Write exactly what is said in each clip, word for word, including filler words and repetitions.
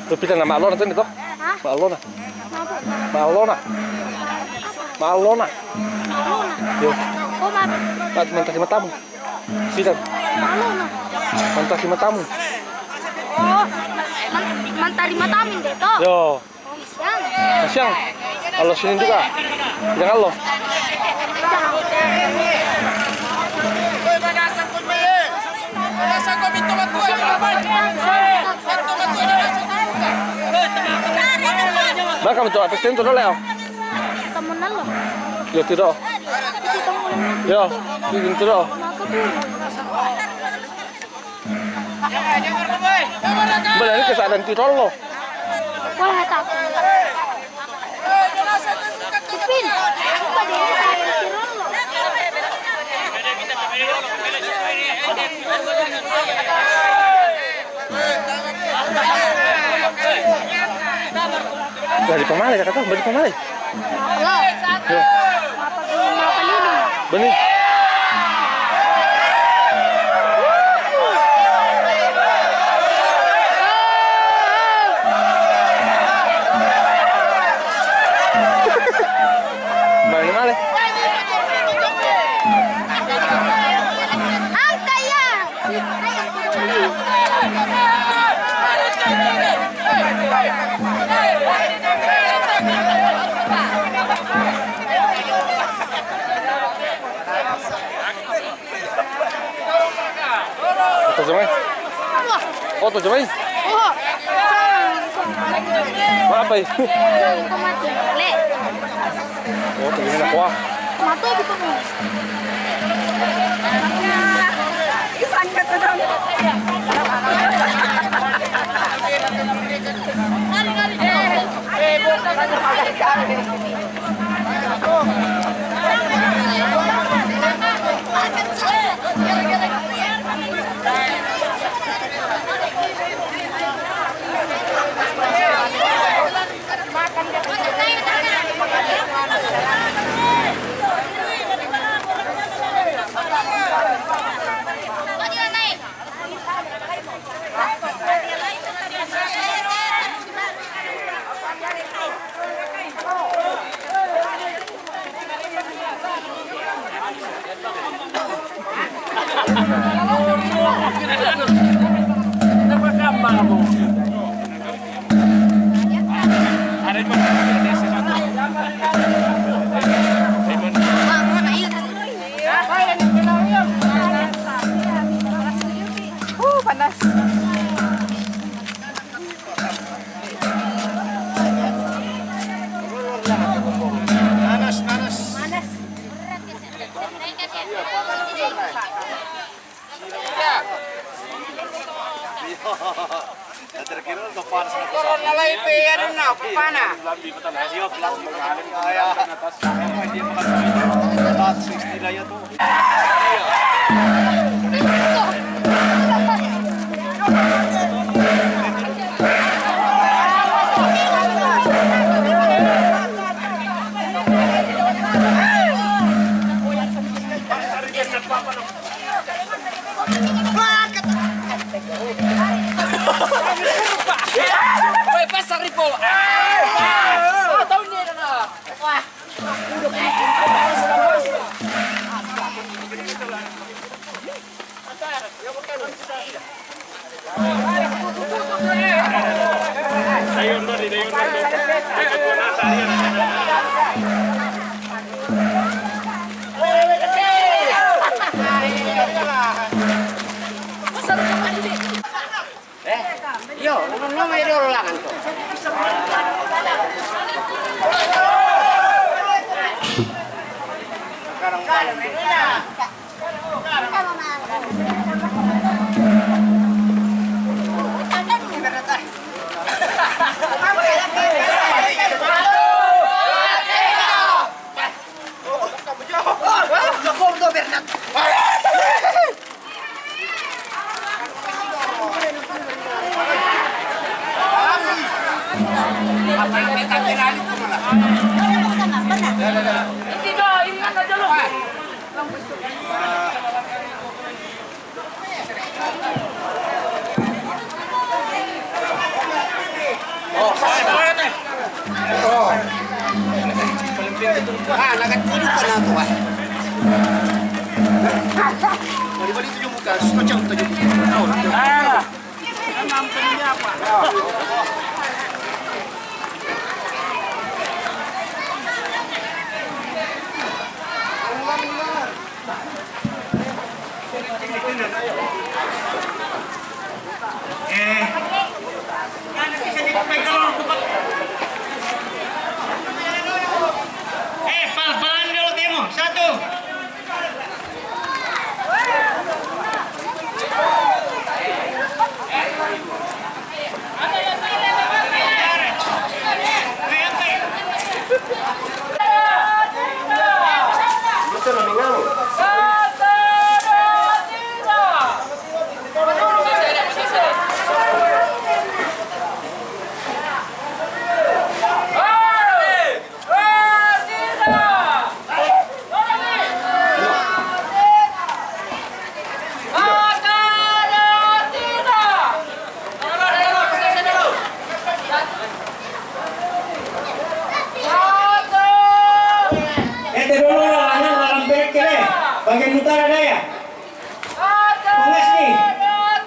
Lu pita na maalona tene to? Hah? Maalona. Kenapa? Maalona. Maalona. Maalona? Yo. Oh, maaf. Mat-, mantarima tamu. Pita. Maalona. Mantarima tamu. Oh, man-, mantarima tamu deh to? Yo. Siang. Siang. Alo Senin juga. Jangan lo. Baka mo to, atas tento no leo. Temenan lo. Yo, tidak. Yo, tidak. Bala ni kesadan ti tolo. Wala ta. Ipin. Apa dia kesadan ti tolo? Bali pamale, kata bali pamale. Bani. Bani male. Angka ya. Oto jomai. Oto jomai. Mapai. Oto jomai na kuah. Uh, panas. Panas, panas. Panas. Terkira udah panas. Kalau lalai pe, ada nak panas. Iya, bilang. Dia makan sixty lah ya tuh. Woi, pasar ribu. Ah, tahu ni dah. Wah. Eh, yo, ngomong-ngomong, iri ulangan tuh. Oh. Ah, nakatulog ka na ako, ah. Balik-balik yung bukas, tuchang to yung bukas. Ah. Eh. Eh, pal-, palan dulu, Timo. Satu. Ente dulu lah, anak malam bengkel, eh. Bagian utara daya. Bungas nih.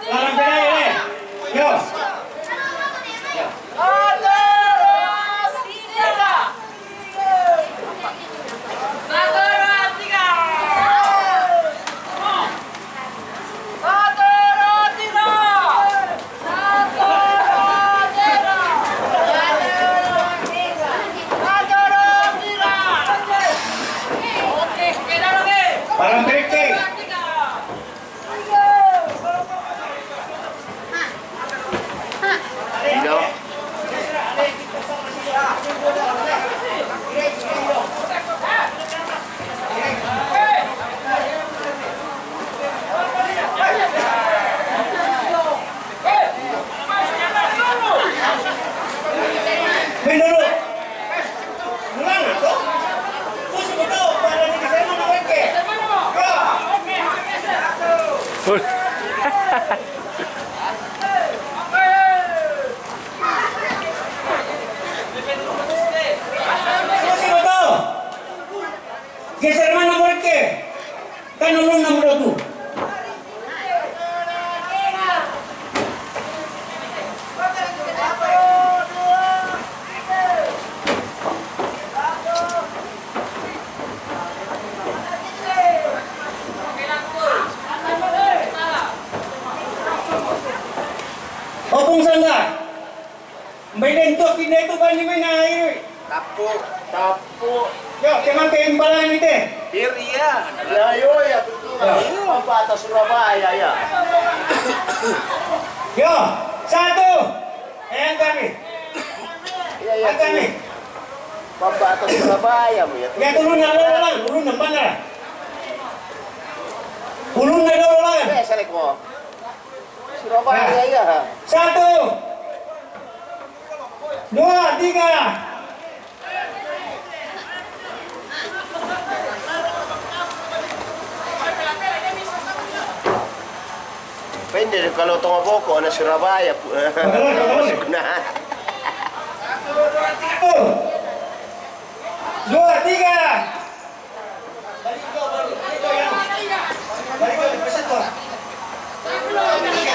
Lawan Pidaya, eh. Yo. Parang trick, eh. Geser mana muridnya? Kan ulun nomor dua tu. Kung saan ka? May lentok, hindi ito ba ni may naay? Tapu. Tapu. Yo, teman kayo yung pala nito. Biria. Ya, yo, ya, tutu. Ya. Pambata Surabaya, ya. Yo, satu. Ayan kami. Ya, ya. Ayan kami. Pambata Surabaya mo, ya. Ya, tulun na lang, tulun na mana? Tulun na lang. Ya, sarik mo. Surabaya, ya. Satu, dua, tiga. Pwede kalau tonga boko na Surabaya. Pagkakas, pagkakas. Masuk na. Satu, dua, tiga.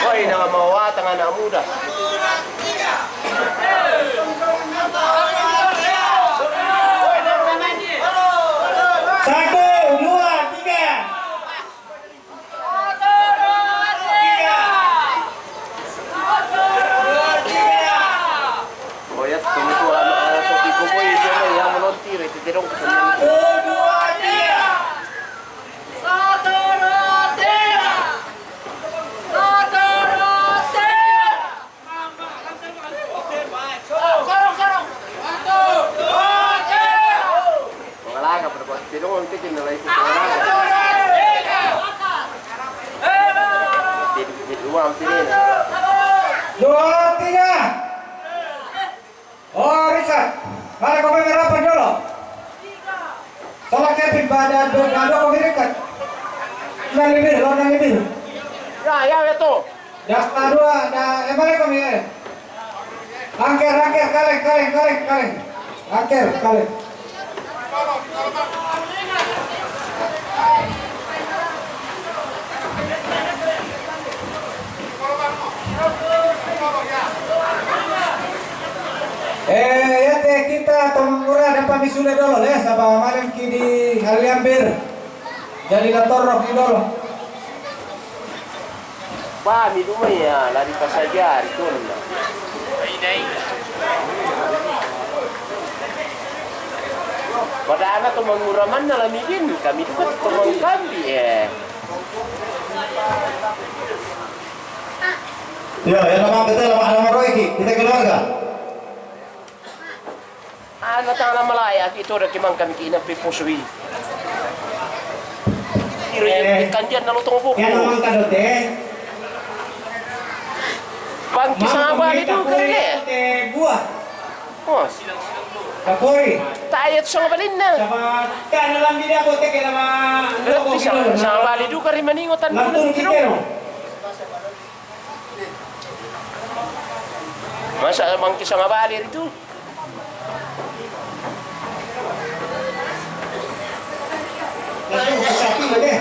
Hoy, na mawatang anak muda. Satu, dua, tiga. Tiga. Dua, tiga. Oh, ya, tunggu, anu, anu, kopi kumpul itu, yang menontir itu, tidak. Satu, dua, tiga. Satu, dua, tiga. Satu, dua, tiga. Sorong, sorong. Satu, dua, tiga. Mangalaga pada kuat, tidak mau bikin lagi. Satu, dua, tiga. Di, di luar sini. Dua, tiga. Oh, Richard, mari kau main rapat dulu. Tolak Kevin pada dua, dua kau Richard. Nang lebih, lo nang lebih. Ya, ya, ya, tuh. Dah, dua, dah, eh, mari kau main. Angker, angker, kaleng, kaleng, kaleng, kaleng. Angker, kaleng. Eh, ya te kita tomura dapat misule dolo le, saba malem ki di haliambir. Jadi la torok ki dolo. Pami dumai ya, lari pasajari tonna. Pada ana to manguramanna la midin, kami duka to mangkambi, eh. Ya, ya, nama kita, nama, nama Roy ki, kita keluarga. Ana tang la malaya, ito da kimang kami ki ina pe posui. Ira ya, eh, kandian na lotong buku. Yan naman ka dote. Bangki sanga bali duka ri le. Te buah. Oh. Kapori. Tayo to sanga balinna. Sama, ka na lang bida ko te kena ma. Berarti sanga, sanga bali duka ri maningo tan. Lampung kiro. Masa bangki sanga bali ri tu. Langsung ke sapi aja.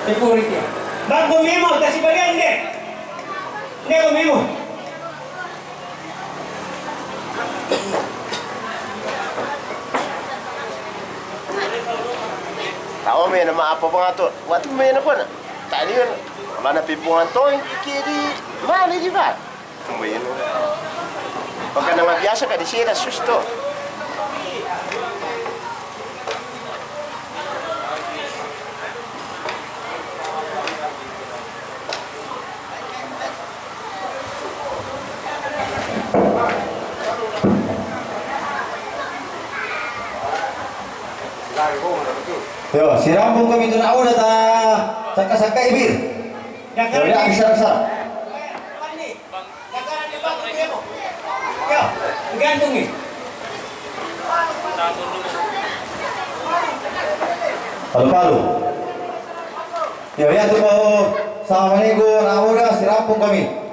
Tepuri dia. Bang, gumimo, kasih bagian deh. Ini gumimo. Tao me na maapa pa nga to. Watu me na pa na. Tani yun. Wala na pipungan to. Kiri. Mali di ba? Pagka na nga biasa ka di sila, susto. Yo, sirampung kami tu na udah ta, saka-saka ibir. Yo, ya, bisa, bisa. Palu-palu. Ya, ya, tu mau sama ni gua, na udah sirampung kami.